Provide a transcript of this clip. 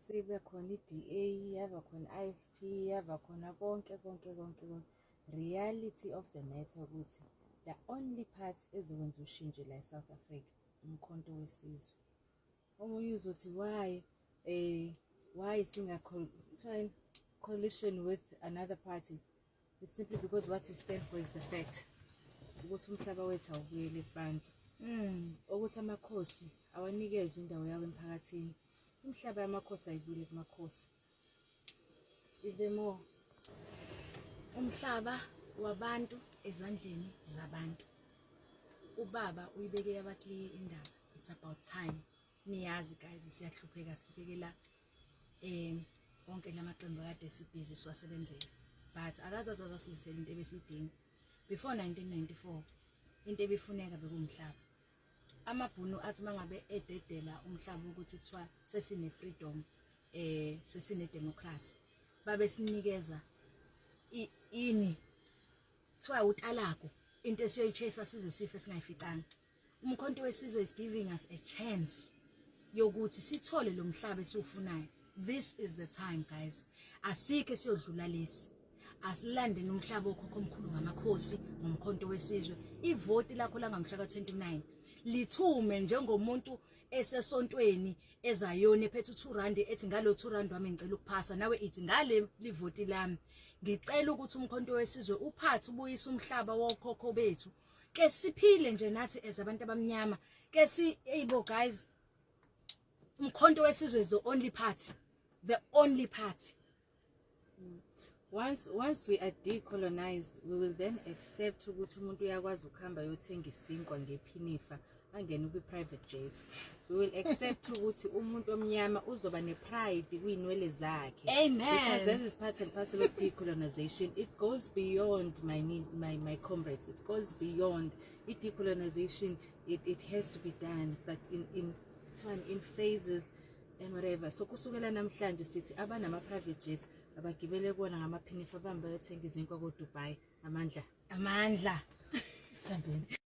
Sibe khona i-DA, yaba khona i-IFP, yaba khona konke konke konke konke. Reality of the matter ukuthi the only part ezokwenza ushintsho la e-South Africa uMkhonto weSizwe. Omunye uzothi why singa coalition with another party? It's simply because what you stand for is the fact ukuthi umhlaba wethu awubuyele kubantu, ukuthi amakhosi awanikezwe indawo yawo emphakathini, imihlaba yamakhosi ayibuyele kumakhosi. Is there more? Umhlaba wabantu ezandleni zabantu. Ubaba uyibeke yaba-clear indaba. It's about time. Niyazi guys, siyahlupheka, sihluphekela onke lamaqembu akade sibhizi siwasebenzela, but akazazi azasilisela into ebesiyidinga before 1994. Into ebifuneka bekuwumhlaba. Amabhunu athi mangabe ededela umhlaba ukuthi kuthiwa sesine freedom, sesine democracy, babe sinikeza ini kuthiwa utalago, into esiyoyi-chase size sife singayificanga. UMkhonto weSizwe is giving us a chance yokuthi sithole lo mhlaba esiwufunayo. This is the time, guys. Asikho esiyodlula lesi. Asilandeni umhlaba okhokho omkhulu ngamakhosi ngoMkhonto weSizwe. Ivoti lakho langamhla ka-29 lithume njengomuntu esesontweni ezayoni ephethe u2 rand, ethi, "Ngalo 2 rand wami ngicela ukuphasa." Nawe ithi, "Ngale livoti lami ngicela ukuthi uMkhonto weSizwe uphathe, ubuyise umhlaba wokhokho bethu, ke siphile nje nathi as abantu abamnyama." Ke si eyibo guys, uMkhonto weSizwe is the only party, the only party. Once we are decolonized, we will then accept ukuthi umuntu uyakwazi ukuhamba ayothenga isinkwa ngephinifa, angene kwi-private jet. We will accept ukuthi umuntu omnyama uzoba ne-pride kwiy'nwele zakhe. Amen. Because that is part and parcel of decolonization. It goes beyond my need, my comrades. It goes beyond i-decolonization. It has to be done, but in phases and whatever. So kusukela namhlanje sithi abanama-private jets abagibele kuwona ngamaphinifa, bahambe bayothenga izinkwa ko-Dubai. Amandla. Amandla. Sambeni.